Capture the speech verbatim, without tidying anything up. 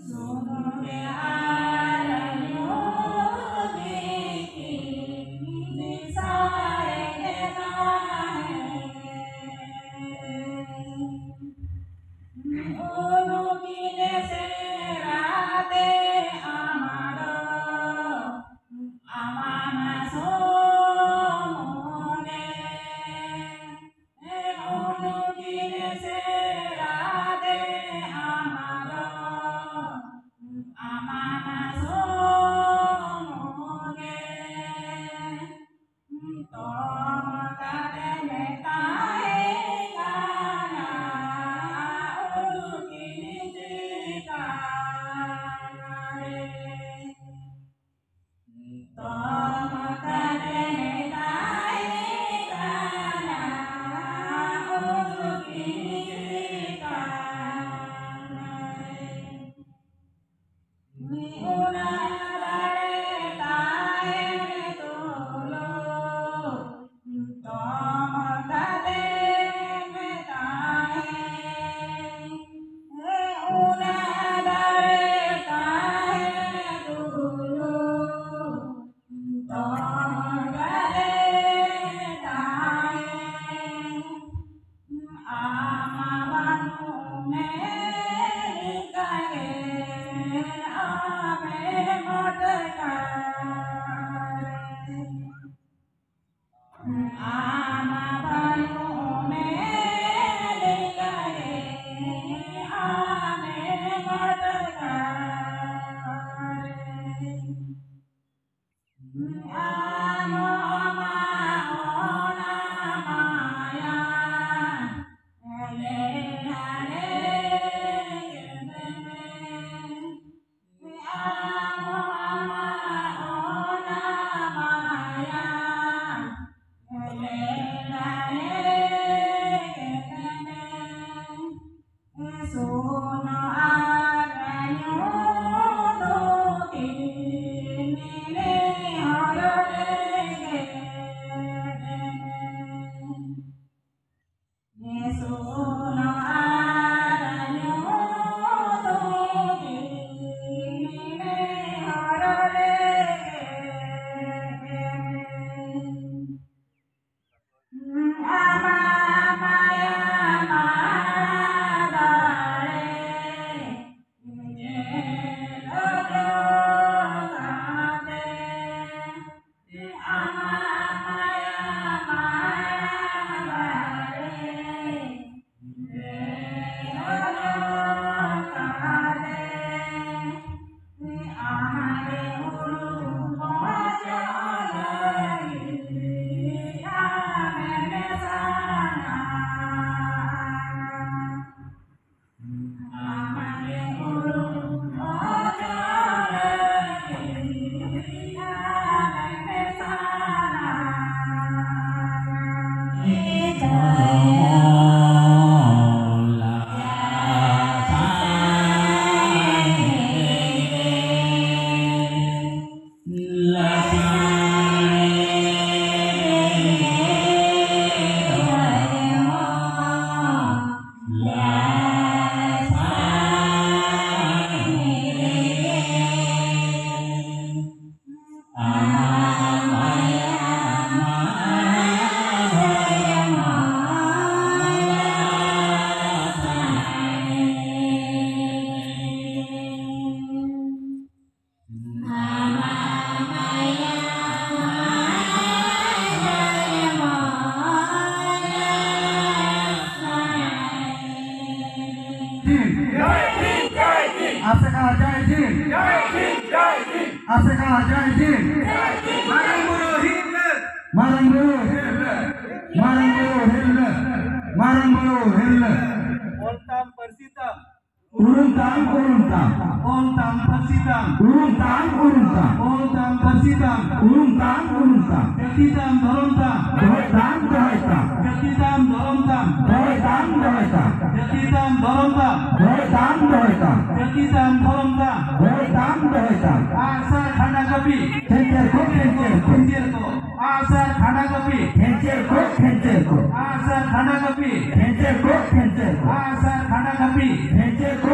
ᱥᱩᱱᱩᱢ ᱨᱮ ᱟᱨ ᱧᱩ ᱜᱮᱠᱤᱱ ᱢᱮᱥᱟᱭᱮᱫ ᱛᱟᱦᱮᱸᱫ᱾ ᱩᱱᱠᱤᱱ ᱮᱥᱮᱨᱟᱛᱮ ᱟᱢᱟᱫᱚ ᱟᱢᱟᱱᱟ ᱥᱚᱢᱚᱱᱮ᱾ ᱩᱱᱠᱤᱱ ᱮᱥᱮᱨᱟᱛᱮ ᱟᱢᱟᱫᱚ ᱟᱢᱟᱱᱟ ᱟᱥᱮᱠᱟ ᱡᱟᱭ ᱡᱤᱱ᱾ ᱡᱟᱭ ᱡᱤᱱ, ᱡᱟᱭ ᱡᱤᱱ᱾ ᱟᱥᱮᱠᱟ ᱡᱟᱭ ᱡᱤᱱ᱾ ᱡᱟᱭ ᱡᱤᱱ᱾ ᱢᱟᱨᱟᱝ ᱵᱩᱨᱩ ᱦᱤᱞ ᱨᱮ᱾ ᱢᱟᱨᱟᱝ ᱵᱩᱨᱩ ᱦᱤᱞ ᱨᱮ᱾ ᱢᱟᱨᱟᱝ ᱵᱩᱨᱩ ᱦᱤᱞ ᱨᱮ᱾ ᱢᱟᱨᱟᱝ ᱵᱩᱨᱩ ᱦᱤᱞ ᱨᱮ᱾ ᱚᱞ ᱛᱟᱢ ᱯᱟᱹᱨᱥᱤ ᱛᱟᱢ᱾ ᱩᱨᱩᱢ ᱛᱟᱢ, ᱩᱨᱩᱢ ᱛᱟᱢ᱾ ᱚᱞ ᱛᱟᱢ ᱯᱟᱹᱨᱥᱤ ᱛᱟᱢ᱾ ᱩᱨᱩᱢ ᱛᱟᱢ, ᱩᱨᱩᱢ ᱛᱟᱢ᱾ ᱚᱞ ᱛᱟᱢ ᱯᱟᱹᱨᱥᱤ ᱛᱟᱢ᱾ ᱩᱨᱩᱢ ᱛᱟᱢ, ᱩᱨᱩᱢ ᱛᱟᱢ᱾ ᱡᱟᱹᱛᱤ ᱛᱟᱢ, ᱫᱷᱚᱨᱚᱢ ᱛᱟᱢ᱾ ᱫᱚᱦᱚᱭ ᱛᱟᱢ, ᱫᱚᱦᱚᱭ ᱛᱟᱢ᱾ ᱡᱟᱹᱛᱤ ᱛᱟᱢ, ᱫᱷᱚᱨᱚᱢ ᱛᱟᱢ᱾ ᱫᱚᱦᱚᱭ ᱛᱟᱢ, ᱫᱚᱦᱚᱭ ᱛᱟᱢ᱾ ᱡᱟᱹᱛᱤ ᱛᱟᱢ, ᱫᱷᱚᱨᱚᱢ ᱛᱟᱢ᱾ ᱫᱚᱦᱚᱭ ᱛᱟᱢ, ᱫᱚᱦᱚᱭ ᱛᱟᱢ᱾ ᱡᱟᱹᱛᱤ ᱛᱟᱢ, ᱫᱷᱚᱨᱚᱢ ᱛᱟᱢ᱾ ᱫᱚᱦᱚᱭ ᱛᱟᱢ, ᱫᱚᱦᱚᱭ ᱛᱟᱢ᱾ ᱟᱜᱼᱥᱟᱨ ᱠᱷᱟᱸᱰᱟ ᱠᱟᱹᱯᱤ᱾ ᱠᱷᱮᱧᱪᱮᱨ ᱠᱚ, ᱠᱷᱮᱧᱪᱮᱨ ᱠᱚ᱾ ᱠᱷᱮᱧᱪᱮᱨ ᱠᱚ᱾ ᱟᱜᱼᱥᱟᱨ ᱠᱷᱟᱸᱰᱟ ᱠᱟᱹᱯᱤ᱾ ᱠᱷᱮᱧᱪᱮᱨ ᱠᱚ, ᱠᱷᱮᱧᱪᱮᱨ ᱠᱚ᱾ ᱟᱜᱼᱥᱟᱨ ᱠᱷᱟᱸᱰᱟ ᱠᱟᱹᱯᱤ᱾ ᱠᱷᱮᱧᱪᱮᱨ ᱠᱚ, ᱠᱷᱮᱧᱪᱮᱨ ᱠᱚ᱾ ᱟᱜᱼᱥᱟᱨ ᱠᱷᱟᱸᱰᱟ ᱠᱟᱹᱯᱤ᱾ ᱠᱷᱮᱧᱪᱮᱨ ᱠᱚ,